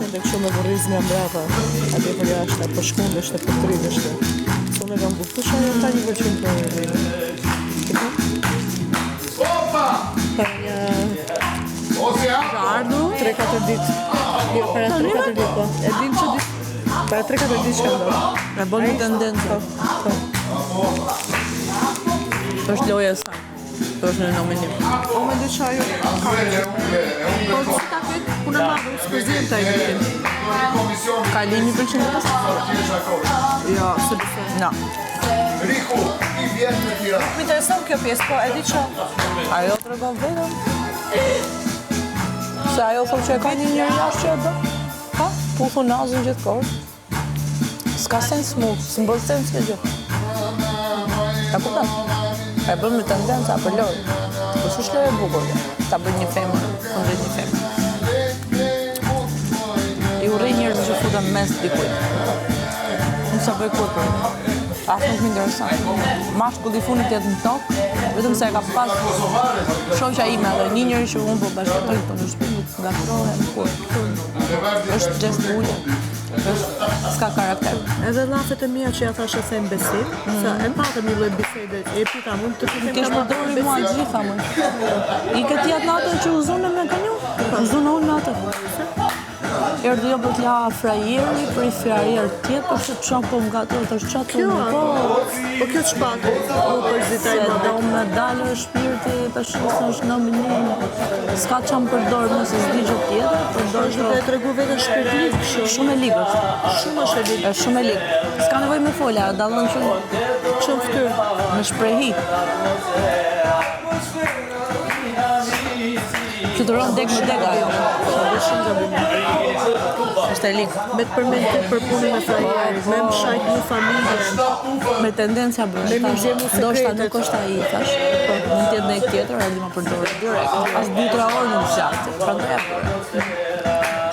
shkonte kështu me vorriz nga mbrapa, atje për jashtë, po shkundeshte, po dridheshte. Se unë e kam kuptu që ajo ka një pëlqim për Erlinin. Para një Ardhu. 3-4 ditë. Jo, para 3-4 ditë po. E dim që ditë. Para 3-4 ditë që ka ndodhur. E bën një tendencë. Po. Është loja e saj. Është në nominim. Po mendoj që ajo ka Po si ta ketë punë e madhe, unë s'përzihem ta e vitin. Kalimi pëlqen të Jo, se besoj. No. Riku, ti vjen në Tiranë. Më intereson kjo pjesë, po e di që Ajo tregon vetëm. Se ajo thotë që e ka një njeri jashtë që e do. Pa, puthu nazën gjithkohë. S'ka sens mu, s'më bën sens kjo gjë. Ta kupton? E bën me tendenca për lojë. Po s'është lojë e bukur kjo. Ta bën një femër, kundrejt një femër. I urrej njerëzit që futen mes dikujt. Unë sa bëj kurrë për. As nuk më intereson. Mashkulli i fundit jetë në tokë, vetëm se e ka pas shoqja ime dhe një njeri që unë po bashkëtoj këtu në shtëpi nuk ngatërrohem kurrë. Është gjest i ulët. Është s'ka karakter. Edhe llafet e mia që ja thashë se në besim, se e patëm një lloj bisede, e pyeta mund të të them Kesh përdori mua të gjitha më. I këti atë natën që u zunë me Ganiu? U zunë unë me atë. Erdhi jo për t'la frajeri, për i frajer tjetër, që qa po më gatë, të është qa të Kjo, më po. po kjo ç'pat, u përzita Se i do madhe. me dalë shpirti, tash se është nominim. S'ka qa më përdor më se s'di gjë tjetër, përdor Është duke e tregu veten shpirtlik kështu. Shumë e ligë është. Shumë është e ligë. Është shumë e ligë. S'ka nevojë me fola, dallon që Kështu në fytyrë. me shprehi. Fluturon deg me deg ajo. Shumë gabim. Është e ligë. Me të përmend ty për punën e frajerit, me më shajt mu familjen. Me tendenca bën. Me mi nxjerr mu Ndoshta sekretet. nuk është ai, thash. Po, mund të jetë ndonjë tjetër, edhe ma përdor direkt. As 2-3 orë nuk zgjati. Prandaj e bëra.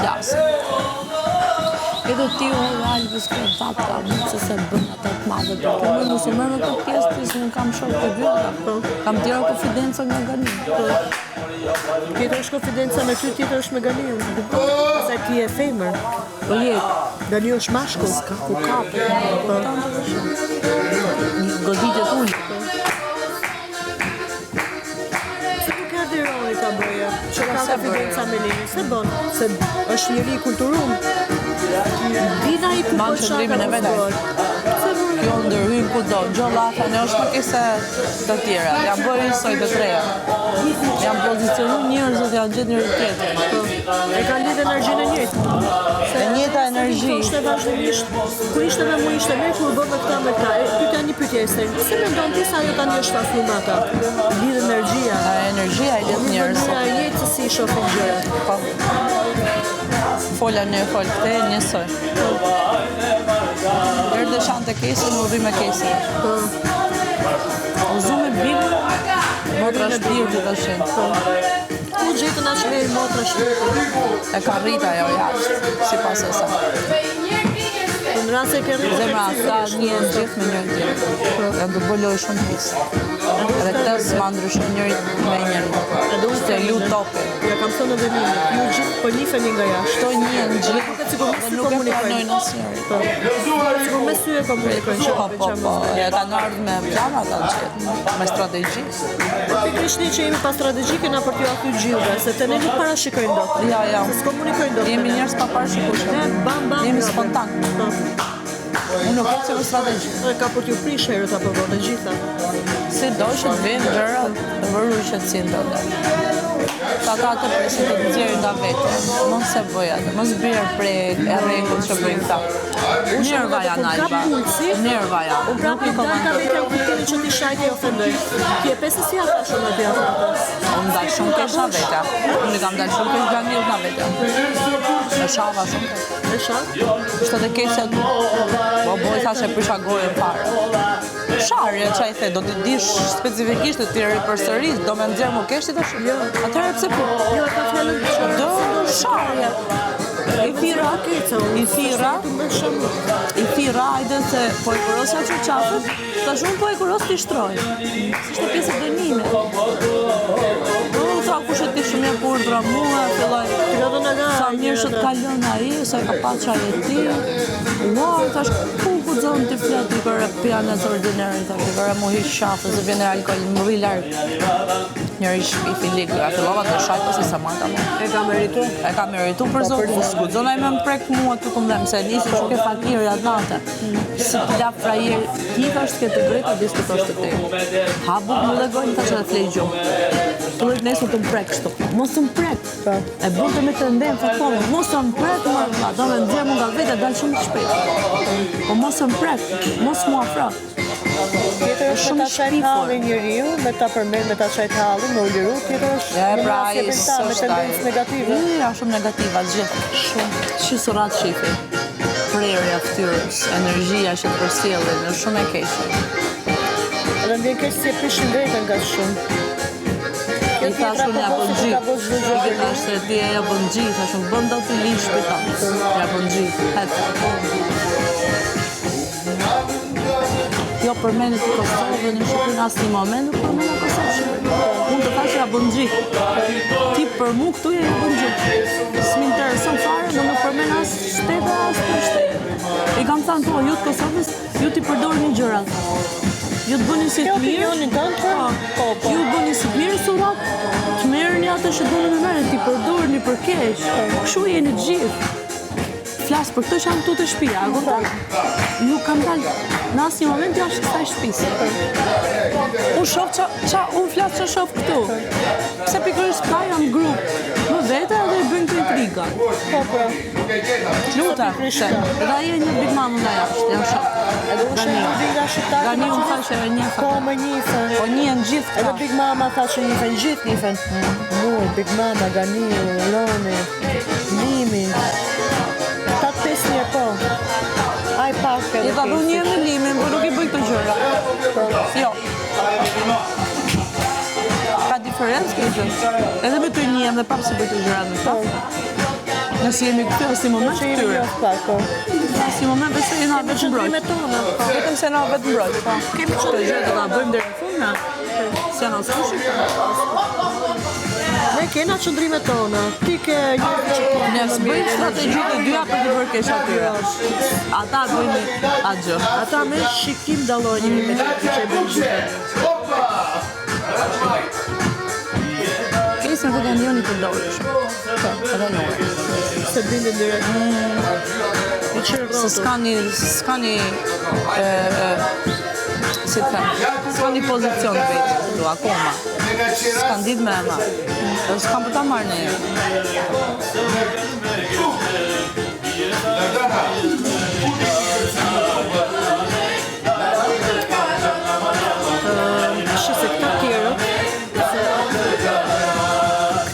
Plas. Edhe ti o Alvës ke vapta, mund se se bën atë të madhe për ty. Më mos u merr me këtë pjesë ti se unë kam shok të dy ata. Kam tjera konfidenca nga Gani. Tjetër është konfidenca me ty, tjetër është me Ganiun. Pastaj ti je femër. Po je, Ganiu është mashkull. s'ka ku kapet. Po. Një goditje të ulët. Pse nuk erdhi Roni ta bëje? Që ka konfidenca me Linin, se bën? Se është njeri i kulturum. Dina i ku Mban po qëndrimin e vet ai. Se bën? Kjo ndërhyn kudo, gjë llafa, ne është më keq se të tjera. Janë bërë njësoj të treja. Janë pozicionu njerëzit, janë gjithë njëri tjetrin. E ka lidhë energjinë e njëjtë. Se E njëjta energji. Thoshte vazhdimisht, kur ishte me mua ishte mirë, kur u bë me këta me këta. E pyetja një pyetje Ester, pse mendon ti se ajo tani është afru me ata? Lidh energjia. A energjia i lidh njerëzit. Mënyra e njëjtë se si i shohin gjërat. Po. Fola një, fol këte, njësoj. Erdhe shante kesin, u rri me kesin. Po. U zu me Biblën, motra shpirti tash. Ku gjetën aq herë motra shpirti? E ka rrit ajo jashtë, sipas asaj. Po në rast se ke rritur Zemra, ata njihen gjithë me njëri tjetrin. Janë të bërë lojë shumë pis. Edhe këtë s'ma ndryshon njëri me njëri. Edhe unë Se lu topi. Ja kam thënë edhe Linit, ju gjithë po njiheni nga jashtë. Këto njihen gjithë Duket sikur me dhe sy nuk e komunikojnë. pranojnë asnjëri. Po. Sikur me sy e komunikojnë që Po, po, po, e kanë ardhur me plan ata të gjithë, me strategji. Po pikërisht ne që jemi pa strategji kena për t'ju aty gjithëve, se te ne nuk parashikojnë dot. Ja, ja. Se s'komunikojnë dot. Jemi me ne. njerëz pa parashikueshëm. Ne bam bam. Jemi grabim. spontan. Po. Unë nuk ecë me strategji. E ka për t'ju prish herët apo vonë të gjitha. Si do që të vinë gjërat, të vëru qetësinë tënde. Ata të presin të të nxjerrin nga vetja. Mos e bëj atë, mos bjer prej e rregullt që bëjnë këta. Nerva janë Alba. Nerva janë. Unë prapë Nuk i nuk dal ka komandoj. vetja në kuptimin që ti shajt e ofendoj. Ti e pse si ata shumë aty ata. Unë dal shumë keq nga vetja. Unë i kam dalë shumë keq nga nga vetja. E shava shumë keq. E sha? Ishte dhe keqja tu. Po boj thash e prisha gojën fare. Sharje, qa i the, do t'i dish specifikisht të t'i ripërsëris, do me nxjerr mu kesh ti tash? Jo. Atëherë pse po? Jo, e ka fjalën që Do sharje. I thira, i thira, i thira, ajde se po e kurosja që qafët, tash unë po e kuros t'i shtroj. Se ishte pjesë e dënimit. Po, tha, kush. Kush e di që më jep urdhra mua, filloi. Ti ka dhënë nga Sa mirë që të ka lënë ai, sa e ka pa çaj e ti. Ua, thash, ku guxon ti flet ti për pijanec ordineri, thash, i bëre mu hiq qafë, se vjen alkool, më rri larg. Njëri shpifi lik, ja fillova të shaj pasi sa marta më. E ka meritu. E ka meritu për zotin, s'guxon ai me më prek mua tu kum them se nisi që ke fakiri atë natë. Si të la frajer, ti thash ke të drejtë të diskutosh të te. Ha bukë më dhe gojën, thash edhe flej gjumë. Filloi të nesër të më prek kështu. Mos të më prek. Po. E bënte me tendencë akoma, mos të më prek, më vlla, do me nxjerr mu nga vetja, dal shumë shpejt. Po mos të më prek, mos mu afro. Tjetër është me ta qajt hallin njeriu, me ta përmend, me ta qajt hallin, me u liru, tjetër është Ja, një pra, masje ai për ta, me s'është ai. tendencë negative. Ja, shumë negativa, gjithë. Shumë. Shi surrat shifi. Prerja fytyrës, energjia që të përcjellin, është shumë e keqe. Edhe më vjen keq si e prishin veten kaq shumë. Kjo I thash tjetra unë po ja bën bën si gji. ka bërë çdo gjë. I thash se ti e ja bën gji, thash unë bën do të lish shpiton. Ja bën gji, het. Jo përmendi ti Kosovën në Shqipëri në asnjë moment nuk përmenda Kosovën Shqipëri. Unë të thash ja bën gji. Ti për mu këtu je ja bën gji. S'më intereson fare, nuk më përmend as shtete as për shtete. I kam thënë po, ju të Kosovës, ju t'i përdorni gjërat. Ju të bëni si Kjo të mirë. opinionin tënd për? Po, Po, po. Ju bëni si të mirë surrat, të merrni atë që doni me merrni, t'i përdorni për keq. Kështu jeni të gjithë. Flas për këtë që jam këtu te shtëpia, a kupton? Nuk kam dalë në asnjë moment jashtë kësaj shtëpisë. Unë shoh ça, ça unë flas ça shoh këtu. Pse pikërisht këta janë grup më vete edhe i bëjnë këto intriga. Po, po. Lutem, se edhe ai e njeh Big Mama nga jashtë, janë shok. Edhe unë Ganiu. shoh nga shqiptarët. Ganiu më tha që e njeh Po, atë. më njifen. Po njihen gjithë Edhe këta. Big Mama tha që njifen, gjithë njifen. Mu, Big Mama, Ganiu, Roni, Limi. Ta të pesë njerë, po. Ai pak edhe I tha unë njihem me Limin, por nuk i bëj këto gjëra. Jo. Ka diferencë kjo gjë. Edhe me ty njihem dhe prapë si bëj këto gjëra me ta. Nëse jemi këtu asnjë moment Që jemi këtyre. njoh pak, po. Asnjë moment besoj jena Kemi vetë qëndrime mbrojt. tona, po. Vetëm se na vetë mbrojt. Po. Kemi Këtë qëndrime gjë do ta bëjmë deri në fund na. Se na s'kushi. Ne kena qëndrime tona. Ti ke njerëz që po. Ne s'bëjmë strategji të dyja për të bërë keq atyre. Ata bëjnë atë gjë. Ata me shikim dallojnë një me tjetrin që e bëjnë gjithë. Kesin dhe Ganiun i përdorë shumë. Po, edhe Nuri. Se bindin direkt. I qërë Se rrotull. s'ka një, s'ka një, e, e, si të them, s'ka një pozicion vetë këtu, akoma. S'ka ditë me e marrë. Dhe s'kam për ta marrë në herë. Shi se këta tjerët, se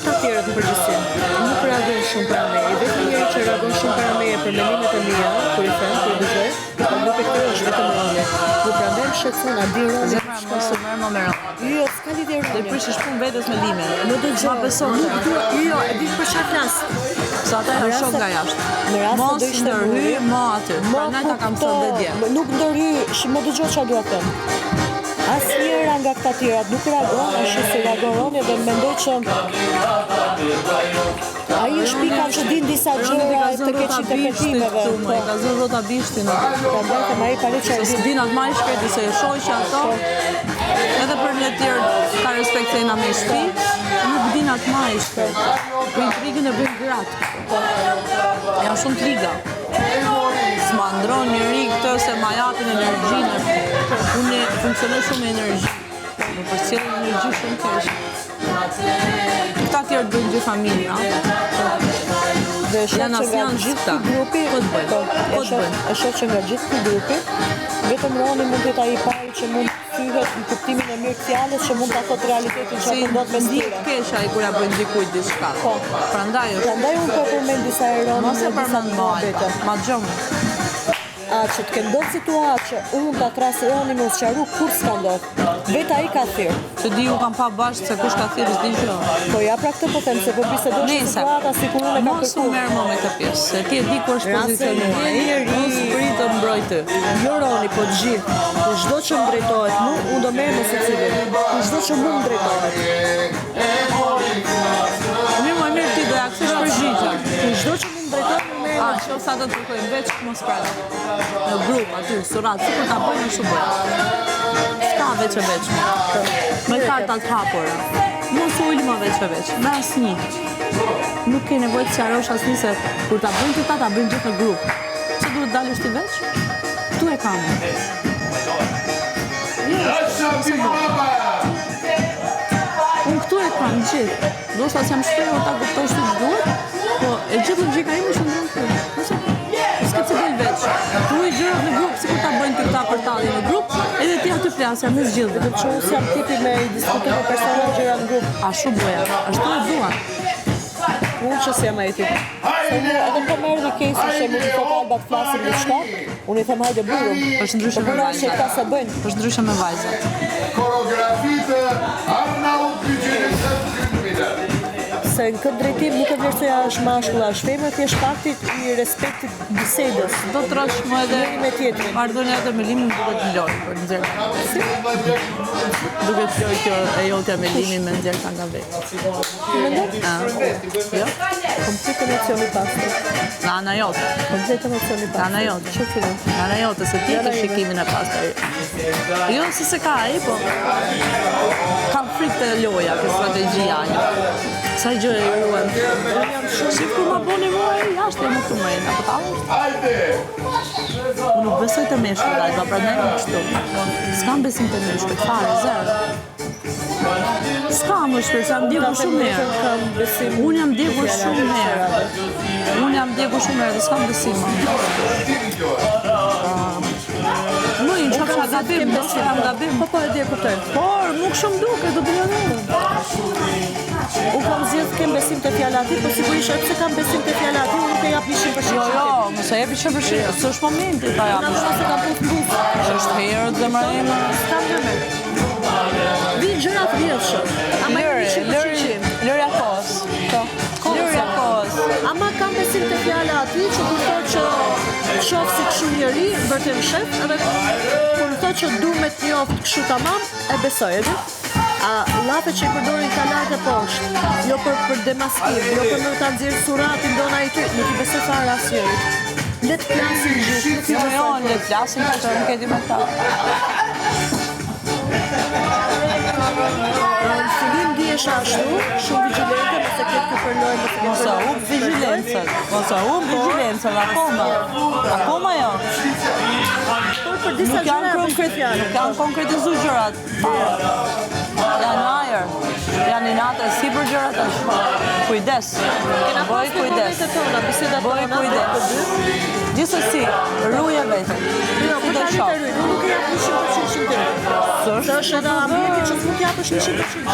këta tjerët në përgjithësi nuk reagojnë shumë para meje. I vetmi njeri që reagon shumë para meje për mendimet e mia, kur i them, kur i dëgjoj, po grupi këtyre është vetëm Roni. Dhe prandaj më shqetëson a di Roni Zemra mos u merr më me Ronin. Jo, s'ka lidhje Do i Roni. prishësh punë vetes me limin. Më dëgjoj. Ma beso. Nuk dua, jo, e di për çfarë flas. Se ata Në janë rast shok se- nga jashtë. në rast se Mos do ishte ndërhyj Nuri, mo aty. Më Prandaj ta kam thënë dhe dje. kupto, Nuk ndërhyj, më dëgjoj çfarë dua të them. Asnjëra nga këta tjerat nuk reagon, ashtu si reagon Roni dhe mendoj që ai është pika që din disa Roni i gjëra ka të zënë keq rrota bishtit interpretimeve. këtu, më, i ka zënë rrota bishtin aty. Prandaj them ai pale që Se e din. s'din atë ma i shkreti se e shoh që ato edhe për ne tjerë ka respekt se jena me shtëpi, nuk din atë ma i shkreti. Për intrigën e bëjnë gratë. Janë shumë të liga. S'ma ndron njeri këtë se ma japin energjinë. Unë funksionoj shumë me energji. Më përcjellin energji shumë keq. Këta tjerë bëjnë gjithë familja. Dhe e shoh Janë që nga asnjë gjithë këta. ky grupi, Po të bëjnë. po, e Po të shoh- bëjnë. E shoh që nga gjithë ky grupi, vetëm Roni mund të jetë ai i pari që mund të thyhet në kuptimin e mirë të fjalës, që mund ta thotë realitetin që Se po ndodh mes ndihet tyre. keq ai kur ja bëjnë dikujt diçka. Po. Prandaj është. Prandaj unë po përmend disa herë Ronin Mos e dhe disa përmend më muhabete. Alba. Ma dëgjoj. A që të ketë ndodhë situatë që unë ta thërras Ronin me u sqaru kurrë s'ka ndodhë. Vetë ai ka thirr. S'e di ju kam pa bashkë se kush ka thirr s'di gjë. Po ja pra këtë po them se po bisedosh Nëse situata sikur unë e kam mos u kërku. merr më me këtë pjesë, se ti e di ku është Rase pozicionuar ai, njeri. mos prit të mbroj ty. Jo Roni, po të gjithë. Kushdo që më drejtohet mu, unë do merrem me secilin. Kushdo që mu më drejtohet. Mirë, më mirë ti do ja kthesh përgjigjen. Kushdo që mu më drejtohet, unë merrem A, që sa të të kërkojnë veç, mos prano. Në grup, aty, surrat, sikur ta bëjnë, ashtu bëjnë. S'ka veç e veç më. Me kartat hapura. Mos u ul më veç e veç, me asnjë. Nuk ke nevojë të sqarosh asnjë se kur ta bëjnë këta, ta bëjnë gjithë në grup. Pse duhet dalësh ti veç? Këtu e kam. Unë këtu e kam gjithë. Ndoshta s'jam shprehur ta kuptosh siç duhet, po e gjithë logjika ime qëndron këtu. Mos e s'ke pse del veç. Thuaj gjërat në grup, sikur ta bëjnë ty këta për tallje në grup, edhe ti aty flasja mes gjithëve. Vetëm që unë s'jam tipi me i diskutu me persona gjëra në grup. Ashtu bëja, ashtu e duan. Unë që s'jam ai tip. Se mu edhe po më erdhi kesi që më thotë Alba të flasim diçka, unë i them hajde burum. Është ndryshe Po me bëra që vajzat. këta se bëjnë. Është ndryshe me vajzat. Koreografitë Arnaut Gücü'nün Se në këtë drejtim nuk e vlerësoj a është mashkull a është femër, thjesht fakti i respektit bisedës. Do të rrosh më edhe Njëri me tjetrin. Marrëdhënia jote me Limin duket lojë për nxjerr. Duket lojë kjo e jotja me Limin me nxjerr nga vetë. Ti mendon? Ah. Jo? Komplet emocioni pastër. Nga ana jote. Komplet emocioni pastër. Nga ana jote. Që fillon? Nga ana jote se ti Nga ke ana ime. shikimin e pastër. Jo se se ka ai, po kam frikë te loja, te strategjia ajo. Sa gjë e ruan. Shif kur ma boni mua ai jashtë jam këtu më apo ta është? Unë nuk besoj te meshkujt, Alba, prandaj jam kështu. S'kam besim te meshkujt, fare, zero. S'kam më shpirt, se jam djegur shumë herë. Kam besim. Unë jam djegur shumë herë. Unë jam djegur shumë herë dhe s'kam besim më. Më i në qoftë gabim, ndoshta kam gabim. Po po e di e kuptoj. Por, nuk shumë duket, do bëjë Unë kam zgjedh kem besim te fjala aty, po sigurisht edhe pse kam besim te fjala aty, unë nuk e jap 100% Jo, jo, mos e jepi që për shi, s'është momenti ta Unë japësh. atë se kam puth buzë. Është herët zemra ime. S'kam ndërmend. Vin gjëra të rrjedhshëm. Ama Lëri, 100% lëri, lëri kohës. Po. Lëri kohës. Ama kam besim te fjala aty që kur thotë që shoh si kështu njeri, vërtet më shef, edhe kur më thotë që du me të njoft kështu tamam, e besoj, e di? A llafe që i përdorin ka lart e poshtë, jo për për demaskim, jo për më ta nxjerr suratin dona i ty, nuk i besoj fare asnjërit. Le të flasin gjithë, nuk i Jo, besoj. jo, le të flasim, po që nuk e di me ta. Në fillim ndihesha ashtu, shumë vigjilente, mos e ketë ky për lojë, mos e ketë Mos për e lojë, hup mos e ketë për lojë. vigjilencën, mos e hup vigjilencën, akoma. Akoma jo. Por për disa Nuk janë gjëra e besoj konkret, fjalën. nuk janë konkretizu gjërat. Fare. Janë në ajër. Janë inate si për gjërat tash. Kujdes. Kena Bëj pas në kujdes. momentet tona, bisedat Bëj tona, kujdes. të dy. Gjithsesi, ruje veten. Jo, Si për do tani shoh. të ruj, unë nuk e jap 100% tim. S'është Se është edhe ambienti që s'mund t'japësh 100%.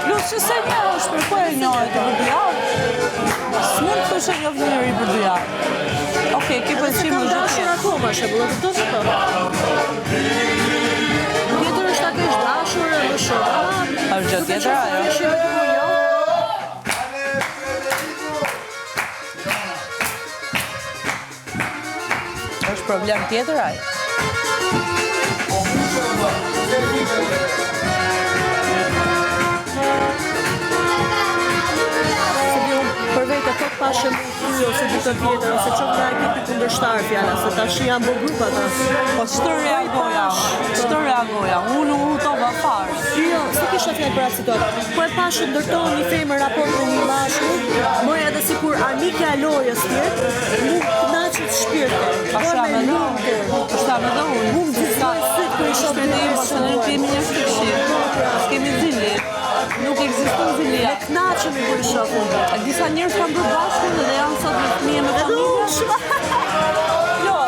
Plus që se një është për ku e njohë të për dy javë. S'mund të thosh e njoh një njeri për dy javë. Okej, ke Edhe se pëlqim kam në gjë dashur tjetër. akoma, shembull, e kupton se po. Tjetër është ta kesh dashur e më shumë. Ama Është gjë duke tjetër qenë se ajo. thjesht je vetëm u njoh, Është problem tjetër ai. Se di unë për vete tok pashë mu ty ose dikë tjetër ose qoftë nga ekipi kundërshtar fjala, se tash janë bë grup ata. Po ç'të reagoja? Ç'të reagoja? Unë u hutova fare. Jo, s'e kisha fjalë për atë situatë. Po e pashë ndërton një femër raport me një mashkull, më edhe sikur armikja e lojës tjetër, mu kënaqet shpirti. Ashtu jam Bëhem e edhe unë. lumtur. Ashtu jam edhe unë. Mu më gjithsoj sytë kur i shoh Shpirti im, po se ne nuk jemi njerëz të këqij. S'kemi zili. Nuk ekziston zilia. Kënaqemi kur i shoh unë. Disa njerëz kanë bërë bashkë dhe janë sot me fëmijë me Edhe familje. unë shumë. Jo,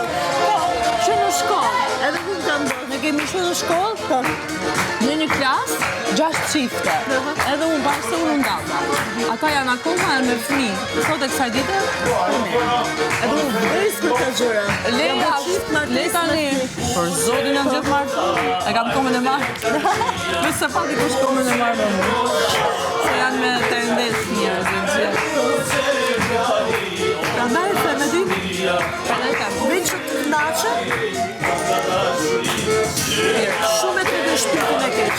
po, që në shkollë. Edhe unë kam bërë. Ne kemi qenë në shkollë, Po. në një klasë, gjashtë çifte. Edhe unë bashkë se unë u ndava. Ata janë akoma janë me fëmijë. Sot e kësaj dite, po mirë. Edhe unë vdes për këtë gjë. gjëra. Leja, le tani. Për zotin janë gjithë martu. E kam komën e marrë. Veç se pa dikush komën e marrë me mua. Se janë me tendencë njerëzit gjithë. Prandaj them e di, Prandaj them. veç që të kënaqem, shumë e tregoj shpirtin e keq.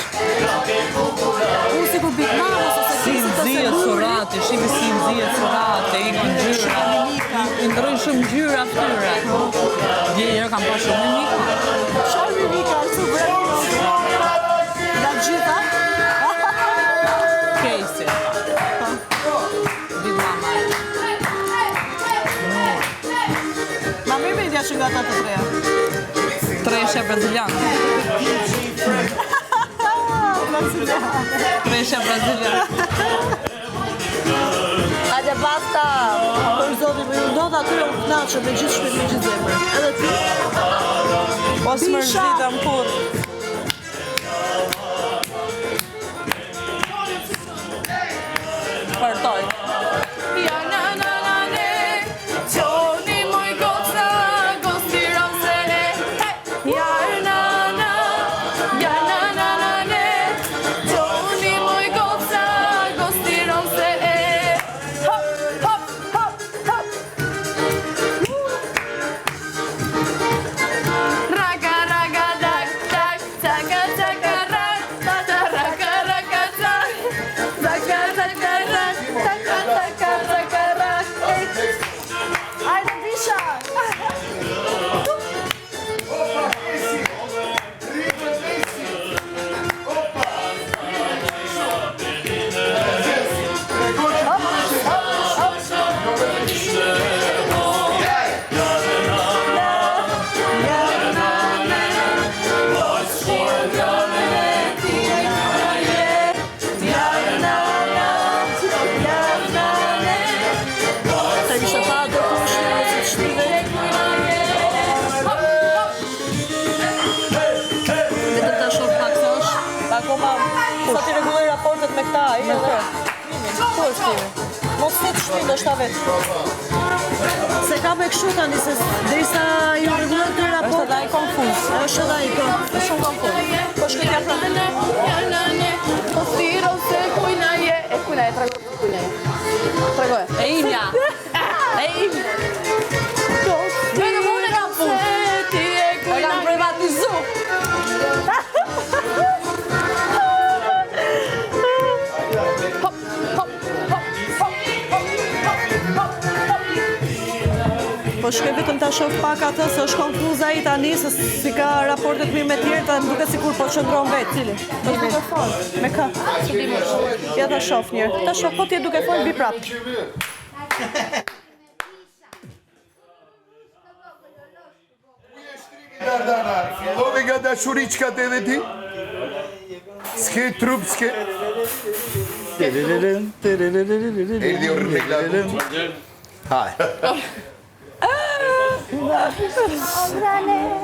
Unë sikur Big Mama ose se Si Krisi ose nxihet Luri, surrati, shifi si nxihet surrati, i kanë ngjyra. I ndrojnë shumë ngjyra fytyra. Dje herë kam pa shumë mimika. Çfarë mimika është bre? Nga gjitha. Kejsi. Big Mama. Ma mirë media që nga ata të treja. Treshja brazilian. Treshja brazilian. Hajde basta. Për zotin, më ju ndodh atyre unë kënaqem me gjithë shpirt, me gjithë zemër. Edhe ti? Po s'mërzitëm kurrë. Partoj. Ja na na na ne, qoni moj goca, gostiron se e. Ja na na, ja na na na ne, qoni moj goca, gostiron se e. Hop, hop, hop, hop. Raka, raka, dak, dak, taka, taka, rak, taka, raka, raka, tak, taka, taka, rak, taka, taka, taka, rak. Hajde Bisha. Opa, Messi! Dribbel Messi! Opa! Tregoj që Hop, hop, hop. Se kishte pa atë kush në të shtive. Vetëm ta shoh pak se është akoma sa ti rregulloj raportet me këta ai Me edhe. kë? Ku është Timi? Mos të shpi ndoshta vetë. Se ka me kështu tani se derisa ju rregullon këtë Është raport. edhe ai konfuz. Është edhe ai po. Është shumë konfuz. Po shkoj t'ja afroj. Ja na ne, gostiron se kujna je. E kujna je, tregoj kujna je. Tregoj. E imja. E imja. Vetëm unë e kam fut. Ti e E kujna kam privatizu. Hop, hop, hop, hop, hop, hop, hop, hop. Po shkoj vetëm ta shoh pak atë se është konfuz ai tani se si ka raportet mirë me tjerë, ta më duket sikur po qëndron vetë. Cili? Po duke fol. Me kë? Ja ta shoh një herë. Ta shoh po ti je duke fol bi prap. Dardana, fillove nga dashuriçkat edhe ti? S'ke trup, s'ke... Erdhi orë Haj.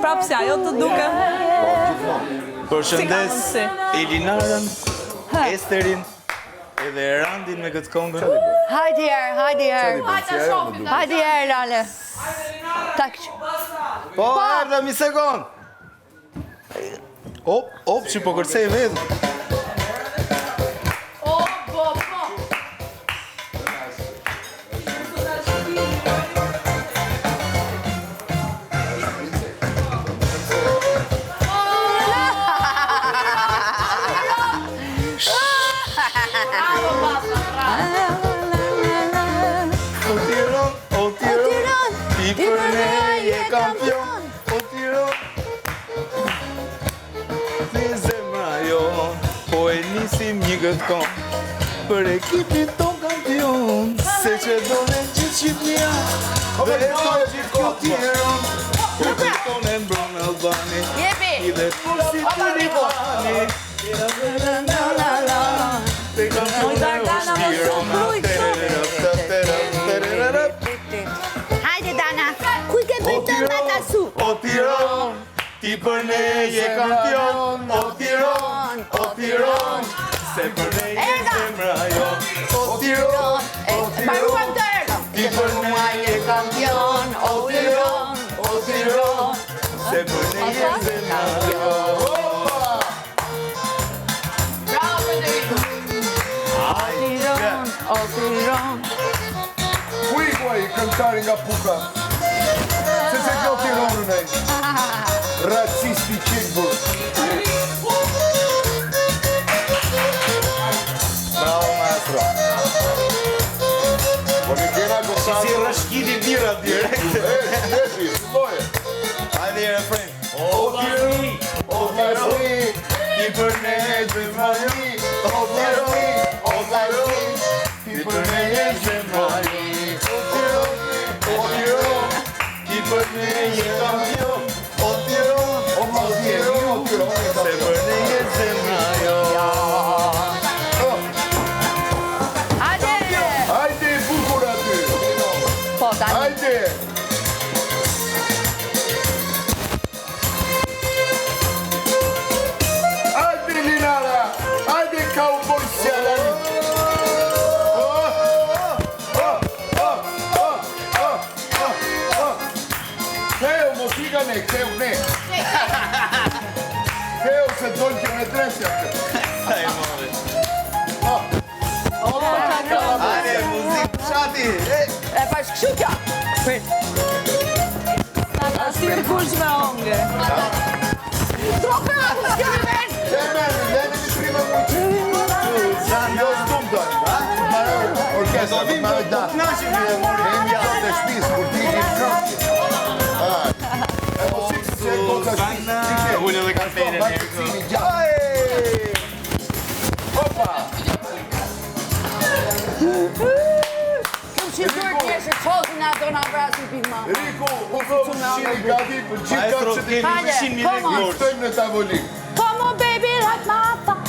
Prapë si ajo të duke. Përshëndes Si ka mundësi? Elinarën, Esterin edhe Erandin me këtë këngën. Hajde herë, hajde herë. Hajde ta shohim. Hajde herë, Lale. Tak. Po, erdha mi sekond. Op, op, që po kërcej vetë. O, bo, po. O Tiron, o Tiron, ti për ne je kampion. O Tiron, ti zemra jon, po e nisim një këtë kohë. Për ekipin ton kampion, se që do në gjithë Shqipnia, dhe e do gjithë kjo Tiron. Po ton e mbron Albani, Jepi. i dhe kursi të rivani. La la la, te kampion e Dardana, mos është u kruj Tirona. Hajde Dana. Ku i ke bërë të matasu? O Tiron, ti për ne je kampion. O Tiron, o Tiron, se për ne je zemra jon. O Tiron, o Mbaruam Tiron, të erdhëm. ti për ne je kampion. O Tiron, Se për ne je zemra jonë. Bravo, Federico. Tiron, o Tiron. Ku iku ai këngëtari nga Puka? Se se kjo Tironën ai. Racisti qelbur. Bravo, maestro. Po ne kena goca. Si rrëshkiti bira direkt. E, jepi, filloje. Hajde refren. O Tiron, o Vllazëri, Ti për ne zemra jonë. o Vllazëri, o Vllazëri, ti për ne je zemra jonë. O Tiron, o Tiron, Ti për ne je kampion. O Tiron, o Vllazëri, o Tiron, je se kampion. për ne je zemra jonë. Hajde. Hajde e bukur aty. Po, tani. Hajde. Hajde Linara, hajde cowboy sjalani. Ktheu, mos ika ne, ktheu ne. Ktheu se dojnë që me dresja. Sa e madhe. O, Hajde, muzik fshati. E, E pa është kështu kjo. Prit. Ta thirr kush me ongë. Troka, s'kemi vend. Le merri, leni mi prima mujqi. Jo, s'dum tani, ha? Mbaroj orkestra, Do vim, mbaroj do da. kënaqemi dhe mori. Ne jemi gjatë e shtëpisë, kur ti ikim këngë. Ah. E mos ik se e goca shtëpisë. Sikle. Unë edhe kafene, Vazhdo, ne. kthimi gjatë. Opa! Kjo që duhet njerëz që qozin na do na vrasin pikë mama. Riku, u bë ushqimi gati për gjithë Maestro, kafshët e kemi Hajde, 100.000 come lekë on. borxh. Ftojmë në tavolinë. Come on baby, light my fire.